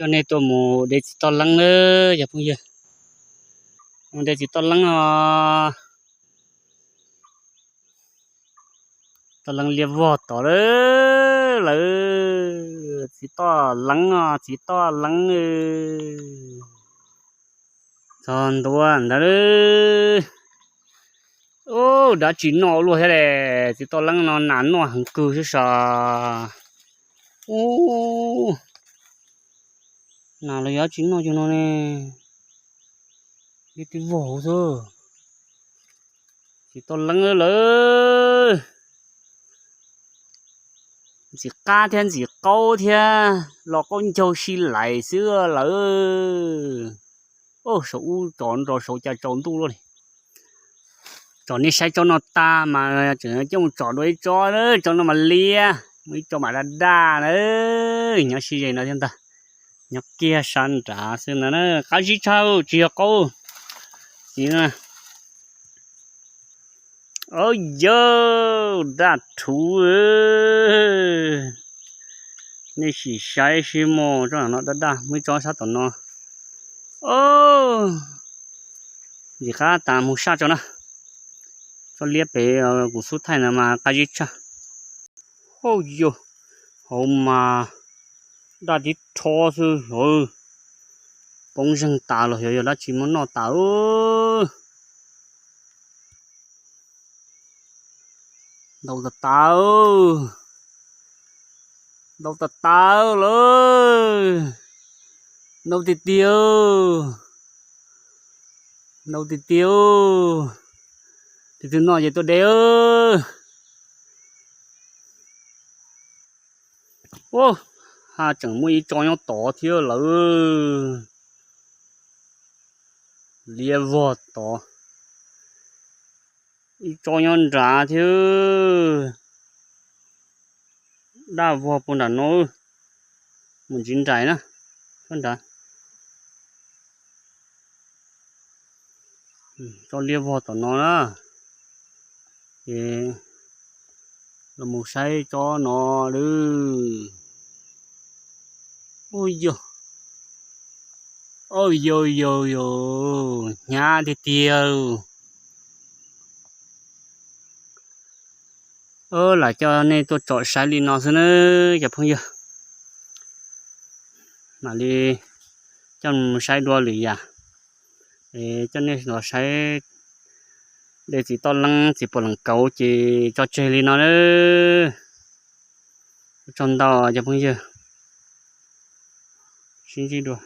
Coj nej tuaj mus de txiv toj leeb lawm cov phooj ywg. Mus de txiv toj leeb os. Toj leeb liab vog tod lawm. Txiv toj leeb os, txiv toj leeb. Txog ntua ntawd. Ub, dab tsi noj luaj thiab le. Txiv toj leeb no nas noj heev kawg sab sas. Ub, nas los yog dab tsi noj cov no ne. Liab tib vog xwb. Txiv toj leeb lawm. Ntxim qab thiab ntxim qaub thiab, los qaub ncaug si lais xwb lawm. Ub, saum ub tsom nrov saud cas tsaus ntuj luaj li. Tsom nej saib tsob no tag mas tseem coj mus tsom dua ib tsob, tsob no mas liab, muaj ib tsob mas daj daj na. Nyob sib ze no thiab ntag, nyob kiag sab nrad xwb ntag na. Qab zib tshaj tsis yog qaub. Txiv na. Au yawg, daj rhuv. Nej sim saib sib muaj tsob no daj daj, muaj ib tsob sab tom no. Ntxim qab tas mus saj tso na. Tsob liab pem kuv xub thaij ntawd mas qab zib tshaj. Au yawg, hauv mas daj tib rho xwb. Poob zeeg tas los yog yog dab tsi muab noj tas. Ntau tas tas, ntau tas tas lawm. Ntau tiag tiag, ntau tiag tiag. Tus twg noj ces tuaj de. Ub, ha tseem muaj ib tsob nyob tod thiab lawm. Liab vog tod. Ib tsob nyob nrad thiab. Daj vog puag nram no. Mus ntsis nraim na, tsob nrad. Tsob liab vog tom no na. Ces los mus saib tsob no lawm. Ub yawg, au yawg yawg yawg, hnyav tiag tiag. Lam coj nej tuaj tsom saib li no xwb na cov phooj ywg. Mam li coj mus saib dua lwm yam. Es coj nej los saib de txiv toj leeb txiv puas lees kauv ces tso tseg li no na. Ua tsaug ntau cov phooj ywg, sib ntsib dua.